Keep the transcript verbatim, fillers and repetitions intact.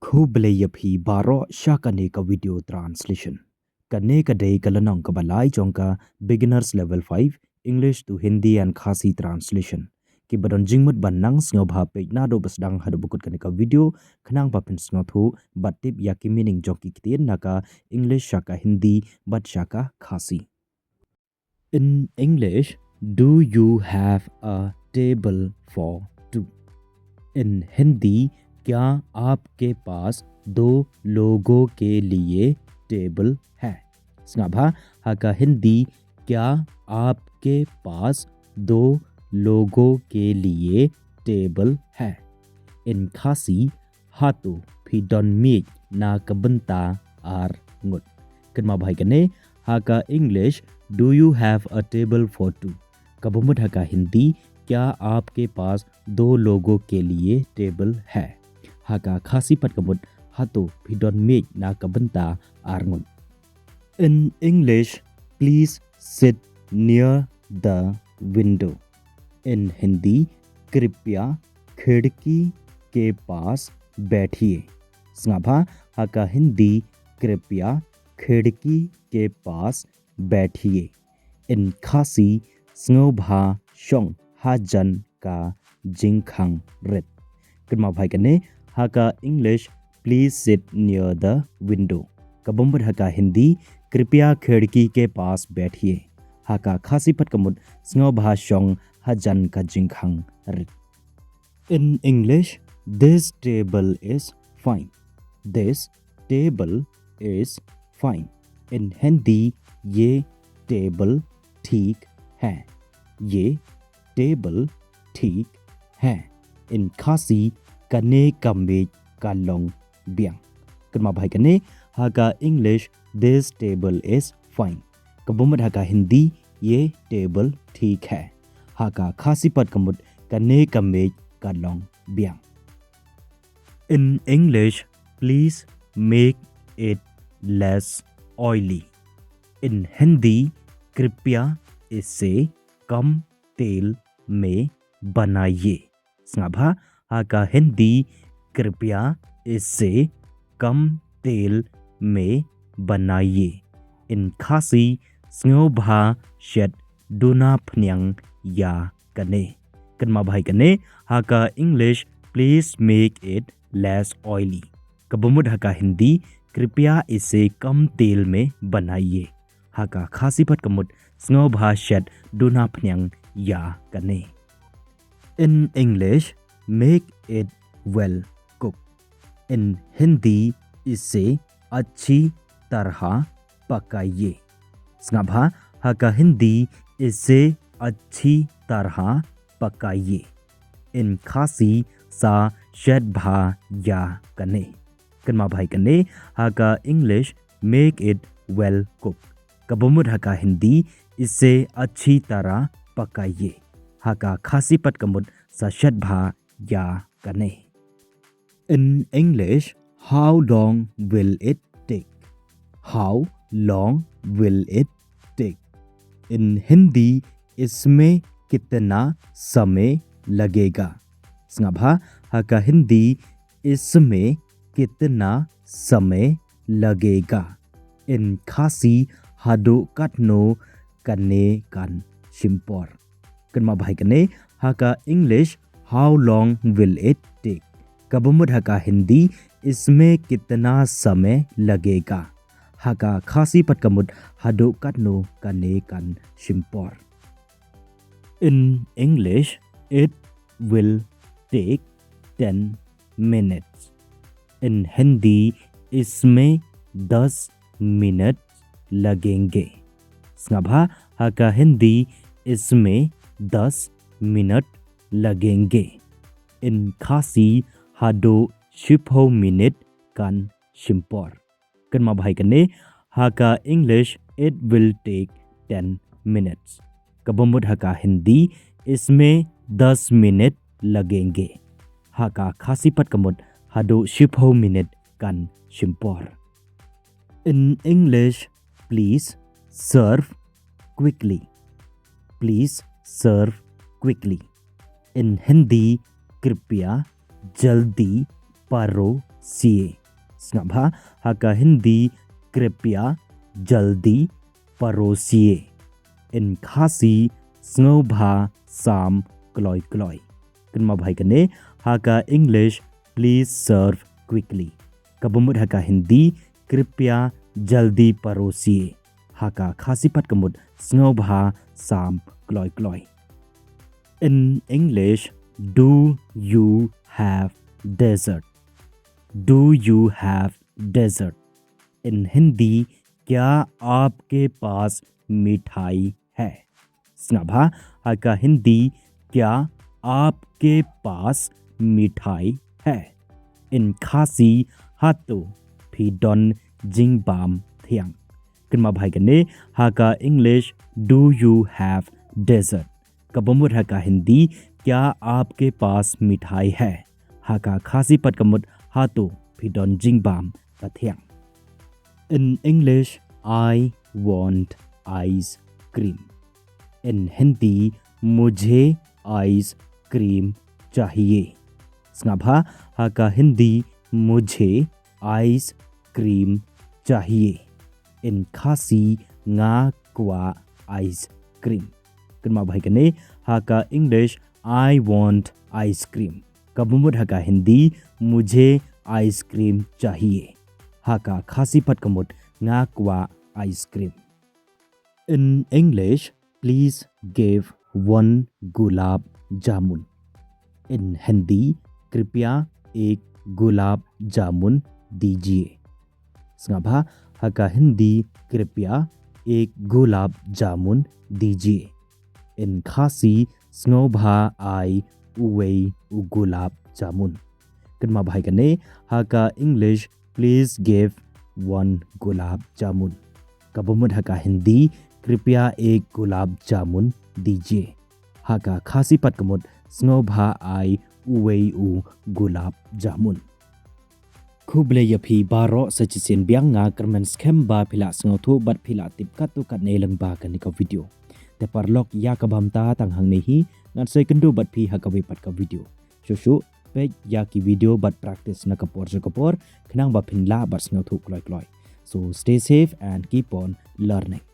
Khublei ïa phi baroh sha kane ka video translation. Kane ka dei ka lynnong kaba lai jong ka Beginners Level five, English to Hindi and Khasi Translation. Kiba don jingmut ban nang, sngewbha peit naduh ba sdang haduh ba kut kane ka video, khnang ba phin sngewthuh bad tip ïa ki meaning jong ki ktien na ka English sha ka Hindi bad sha ka Khasi. In English, do you have a table for two? In Hindi, क्या आपके पास दो लोगों के लिए टेबल है? Sngap bha, ha ka Hindi, क्या आपके पास दो लोगों के लिए टेबल है? In Khasi, hato phi don miej na ka bynta ar ngut? Kynmaw bha ïa kane, ha ka English, do you have a table for two? Kaba mut ha ka Hindi, क्या आपके पास दो लोगों के लिए टेबल है? Ha ka Khasi pat ka mut, hato phi don miej na ka bynta ar ngut? In English, please sit near the window. In Hindi, कृपया खिड़की के पास बैठिए। Sngap bha, ha ka Hindi, कृपया खिड़की के पास बैठिए. In Khasi, sngewbha shong hajan ka jingkhang rit. Kynmaw bha ïa kane, ha ka English, please sit near the window. Kaba mut ha ka Hindi, कृपया खिड़की के पास बैठिए. Ha ka Khasi pat ka mut, sngewbha shong hajan ka jingkhang rit. In English, this table is fine. This table is fine. In Hindi, ये टेबल ठीक है. ये टेबल ठीक है. In Khasi, kane ka miej ka long biang. Kynmaw bha ïa kane, ha ka English, this table is fine. Kaba mut ha ka Hindi, ये टेबल ठीक है. Ha ka Khasi pat ka mut, kane ka miej ka long biang. In English, please make it less oily. In Hindi, कृपया इसे कम तेल में बनाइए. Sngap bha, ha ka Hindi, कृपया इसे कम तेल में बनाइए. In Khasi, sngewbha shet duna phniang ïa kane. Kynmaw bha ïa kane, ha ka English, please make it less oily. Kaba mut ha ka Hindi, कृपया इसे कम तेल में बनाइए. Ha ka Khasi pat ka mut, sngewbha shet duna phniang ïa kane. In English, make it well cooked. In Hindi, इसे अच्छी तरह पकाइए. Sngap bha, ha ka Hindi, इसे अच्छी तरह पकाइए. In Khasi, sa shet bha ïa kane. Kynmaw bha ïa kane, ha ka English, make it well cooked. Kaba mut ha ka Hindi, इसे अच्छी तरह पकाइए. Ha ka Khasi pat ka mut, sa shet bha ïa kane. In English, how long will it take? How long will it take? In Hindi, इसमें कितना समय लगेगा? Sngap bha, ha ka Hindi, इसमें कितना समय लगेगा? In Khasi, haduh katno kane kan shim por? Kynmaw bha ïa kane, ha ka English, how long will it take? Kaba mut ha ka Hindi, इसमें कितना समय लगेगा? Ha ka Khasi pat ka mut, haduh katno kane kan shim por? In English, it will take ten minutes. In Hindi, इसमें दस मिनट लगेंगे. Sngap bha, ha ka Hindi, इसमें दस मिनट लगेंगे. In Khasi, haduh shiphew minit kan shim por. Kynmaw bha ïa kane, ha ka English, it will take ten minutes. Kaba mut ha ka Hindi, इसमें दस मिनट लगेंगे. Ha ka Khasi pat ka mut, haduh shiphew minit kan shim por. In English, please serve quickly. Please serve quickly. In Hindi, कृपया जल्दी परोसिए। Sngap bha, ha ka Hindi, कृपया जल्दी परोसिए. In Khasi, sngewbha sam kloi kloi. Kynmaw bha ïa kane, ha ka English, please serve quickly. Kaba mut ha ka Hindi, कृपया जल्दी परोसिए. Ha ka Khasi pat ka mut, sngewbha sam kloi kloi. In English, do you have dessert? Do you have dessert? In Hindi, क्या आपके पास मिठाई है? Sngap bha, ha ka Hindi, क्या आपके पास मिठाई है? In Khasi, hato phi don jingbam thiang? Kynmaw bha ïa kane, ha ka English, do you have dessert? Kaba mut ha ka Hindi, क्या आपके पास मिठाई है? Ha ka Khasi pat ka mut, hato phi don jingbam ka thiang? In English, I want ice cream. In Hindi, मुझे आइसक्रीम चाहिए. Sngap bha, ha ka Hindi, मुझे आइसक्रीम चाहिए. In Khasi, nga kwah ice cream. Kynmaw bha ïa kane, ha ka English, I want ice cream. Kaba mut ha ka Hindi, मुझे आइसक्रीम चाहिए. Ha ka Khasi pat ka mut, nga kwah ice cream. In English, please give one gulab jamun. In Hindi, कृपया एक गुलाब जामुन दीजिए. Sngap bha, ha ka Hindi, कृपया एक गुलाब जामुन दीजिए. In Khasi, sngewbha ai uwei u gulab jamun. Kynmaw bha ïa kane, ha ka English, please give one gulab jamun. Kaba mut ha ka Hindi, कृपया एक गुलाब जामुन दीजिए. Ha ka Khasi pat ka mut, sngewbha ai uwei u gulab jamun. Khublei ïa phi baroh sa shisien biang, nga kyrmen skhem ba phi la sngewthuh bad phi la tip katto katne lyngba kane ka video. Te paralok, ïa kaba mynta tang hangne hi, ngan sa ïakynduh bad phi ha kawei pat ka video. Shuh shuh peit ïa ki video bad practice na ka por sha ka por, khnang ba phin lah bad sngewthuh kloi kloi. So stay safe and keep on learning.